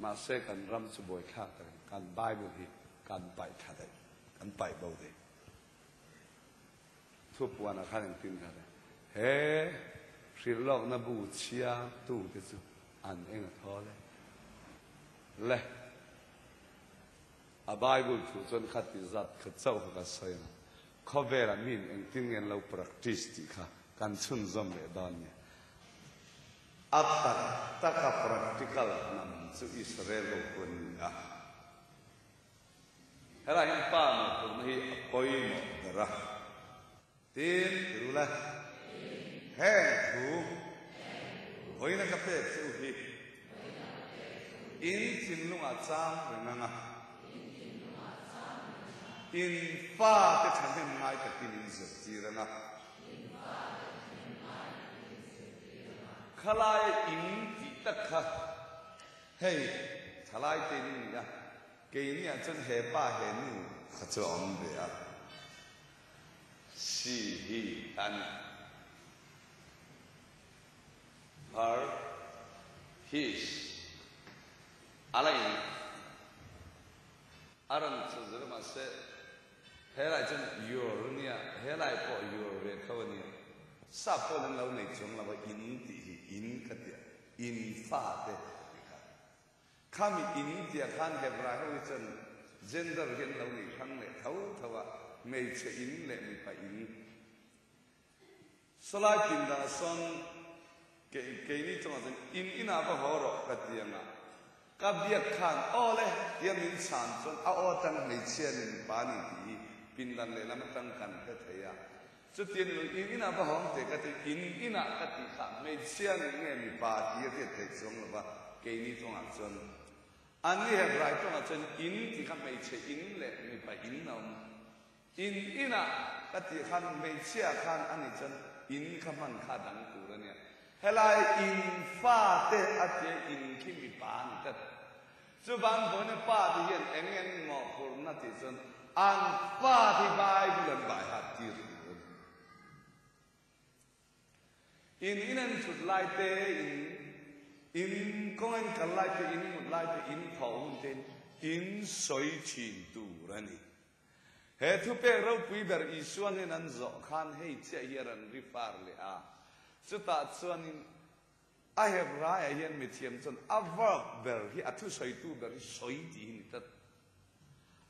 Mahse kan ram chu buaithlak takin kan Bible hi kan paih thla daih, kan paih bo daih. Thupuanah khan engtin kha le? He hrilhlawkna bu chhiartute chu an eng a thawl e? Le, a Bible thu chuan kha ti zat kha chauh kha ka sawi ang a, khawvelah miin engtin nge an lo practice tih kha kan chhunzawm leh dawn nia. A tak taka practical hnam chu Israel ho pawh an ni a. Helai hian pa mawhphurhna hi a pawimawh ber a. Tin, ti ru le. Heng thu vawiina ka pek che u hi in thinlungah chang reng ang a, in fate thahnem ngai takin in zirtir ang a. Khalaia in tih tak kha hei thalai te in ni a, keiniah chuan he pa he nu kha chu a awm ve a, she, he a ni. Her, his a la in a rawn chu zir mahse Helai chuan your ania, helai pawh your ve tho ania. Sap pawn an lo nei chuang lo a, in tih hi in ka tia, in fa te tih kha. Khami in tia khan Hebrai ho hi chuan gender hi an lo nei hrang leh tho tho a, hmeichhe in leh mipa in. Sawlai pindan ah sawn kei keini chungah chuan in inah va haw rawh ka ti ang a, ka biak khan aw le tia min chhan chuan a aw atang hmeichhia ni mipa ni tih hi pindan lehlam atang kan hre thei a. Chuti a ni lo, in inah va haw ang teh ka ti, in inah ka tih kha hmeichhia ni nge mipa tih a hriat theih chuang lo va, keini chungah chuan an ni Hebrai tawngah chuan in tih kha hmeichhe in leh mipa in a awm. In inah ka tih khan hmeichhia khan a nih chuan in kha hman kha dang tur a nia. Helai in fate a tia in khi mipa a ni tlat. Chuvang vawiin pa te hian eng eng mawhphurhna tih chuan an fa hi Bible an baihat tir tur a ni. In in an thut lai te, in in kawng an kal lai te, in mut lai te, in thawh hun te in sawi thin tur a ni. He thupek ropui ber Isua hnen an zawh khan hei chiah hi a rawn ri far leh a. Chutah chuanin a Hebraiah hian mithiam chuan a verb ber hi a thusawitu ber hi sawi tih hi ni tlat.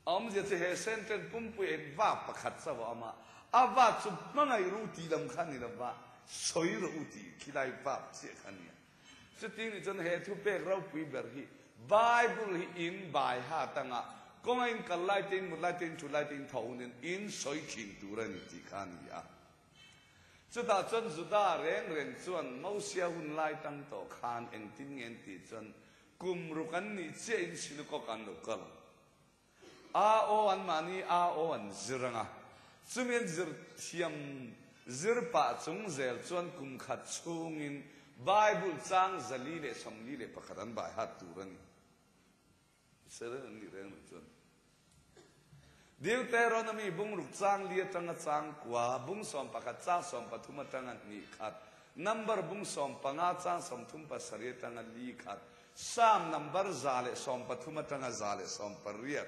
A awmzia chu he sentence pumpui ah hian va pakhat chauh a awm a, a va chu hmangaih ru tih lam kha a ni lo va, sawi rawh u tih khilai vap chiah kha a ni a. Chuti nih chuan he thupek ropui ber hi Bible hi in bai hat anga kawng a in kal lai te, in mut lai te, in thut lai te, in tho hun in in sawi thin tur a ni tih kha a ni a. Chutah chuan Juda reng reng chuan Mosia hun lai tang tawh khan engtin nge an tih chuan Kum ruk an nih chiah in synagogue an lo kal ang. A aw an mahni a aw an zir ang a, chumi an zir thiam zir pah chung zel chuan kum khat chhungin Bible chang 441 an bai hat tur a ni. Israel an nih reng lo chuan. Deuteronomy bung ruk chang li atanga chang kua, bung 11 chang 13 atanga hnih khat, Number bung 15 chang 37 atanga li khat, Psalm number 113 atanga 180,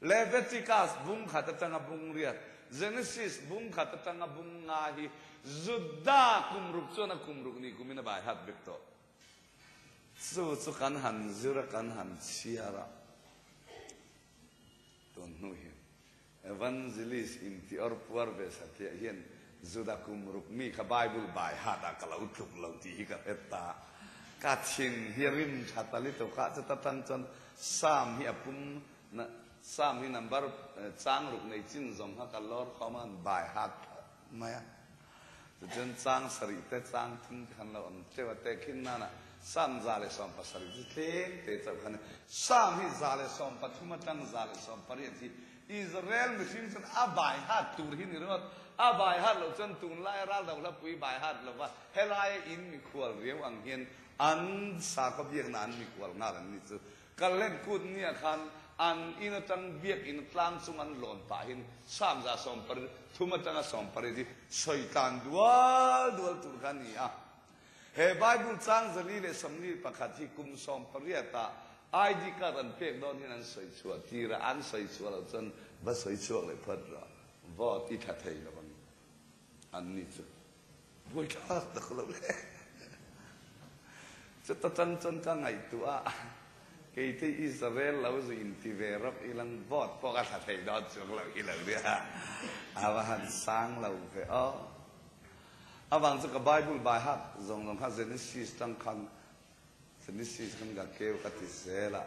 Leviticus bung khat atanga bung riat, Genesis bung khat atanga bung nga hi Juda kum ruk chuan a kum ruk ni kumin a bai hat vek tawh. Chu chu kan han zir a, kan han chhiar a, tun hnu hian Evangelist inti awr puar ve satliah hian Juda kum ruk mi kha Bible bai hat ah ka lo tluk lo tih hi ka hre ta. Ka thin hi rim tha ta lutuk a, chuta tang chuan Psalm hi a pum na Psalm hi number chang ruk nei chin zawng kha ka lawr khawm a, an bai hat mai a. Tichuan chang sarih te chang thum te khan lo awm teuh a, tehkhin nana Psalm 117 chu tlem te chauh kha a ni. Psalm hi 113 atang 118 hi Israel mihring chuan a bai hat tur hi ni ringawt. A bai hat loh chuan tunlaia ral do hlapui bai hat lova helaia in mikhual riau ang hian an sakhaw biakna an mikhual nghal an ni chu. Kallen kut nia khan an in atang biakinn tlang chung an lawn pahin Psalm 133 atanga 18 hi sawi tlan dual dual tur kha a ni a. He Bible chang 441 hi kum 18 ah ID card an pek dawn hian an sawi chhuah tir a, an sawi chhuah loh chuan va sawi chhuak leh phawt rawh, vote i tha thei lo ang an ni chu buaithlak tak lo le. Chuta tang chuan ka ngaihtuah a, keite Israel lo zu inti ve rawk ilang vote pawh ka tha thei dawn chuang lo hi lo nia, a va han sang lo ve aw. Avang chu ka Bible by heart zawng zawng kha Genesis tang khan Genesis khan ka keu ka ti zel a,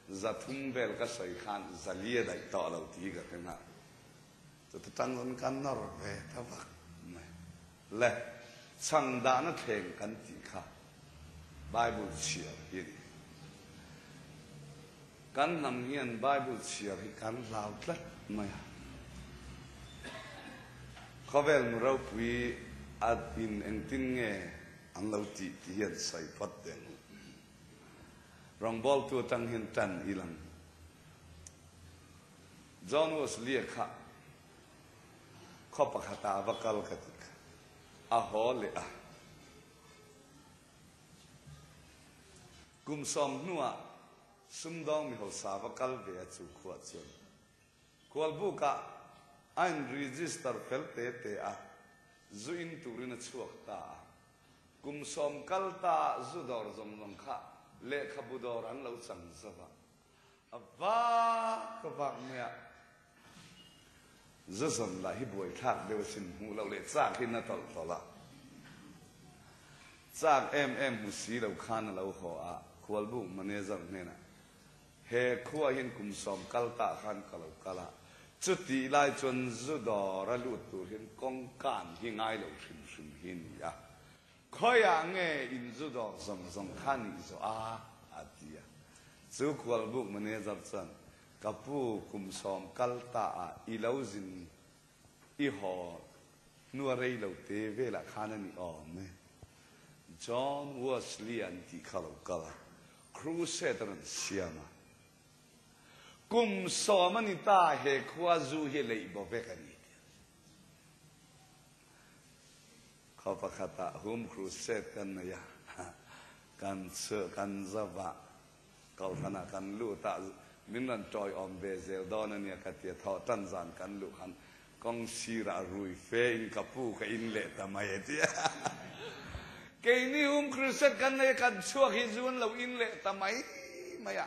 300 vel ka sawi khan 400 a daih tawh lo tih ka hre nghal. Chuta tang chuan ka nawr ve ta vak mai. Le, chhang dahna thleng kan tih kha Bible chhiar hi a ni. Kan hnam hian Bible chhiar hi kan hlau tlat mai a. Khawvel nu ropui a in engtin nge an lo tih tih hian sawi phawt deng. Rawngbawltu atang hian tan i lang. John Wesley-a kha khaw pakhatah a va kal ka ti kha. A haw leh a. Kum sawm hnuah sumdawng mi hausa va kal ve a chu khuah chuan Khualbukah a in register fel te te a, zu in turin a chhuak ta a. Kum sawm kal ta ah zu dawr zawng zawng kha lehkhabu dawr an lo chang zo va. A vak a vak mai a, zu zawn lah hi buaithlak deuh asin hmuh loh leh chak hi na tawlh tawlh a. Chak em em hmu si lo khan a lo haw a, Khualbuk manager hnenah, He khua hian kum sawm kal tah khan ka lo kal a, chutih lai chuan zu dawr a lut tur hian kawngkan hi ngai lo hrim hrim hi a ni a, khawiah nge in zu dawr zawng zawng kha nih zawh a? a ti a. Chu Khualbuk manager chuan, Ka pu, kum sawm kal ta ah i lo zin i haw hnua rei lo te velah khan a ni awm e. John Wesley an tih kha lo kal a, Crusade a rawn siam a. Kum sawm a ni ta he khua zu hi leih bo vek a ni tih a hria. Khaw pakhatah hum crusade kan nei a, kan chhuah kan zava kohhranah kan lut a, min rawn tawiawm ve zel dawn a nia ka ti a, thawh tan zan kan luh khan kawng sirah rui fe in ka pu ka in leh ta mai a ti a. Keini hum crusade kan nei a, kan chhuak hi zu an lo in leh ta mai mai a.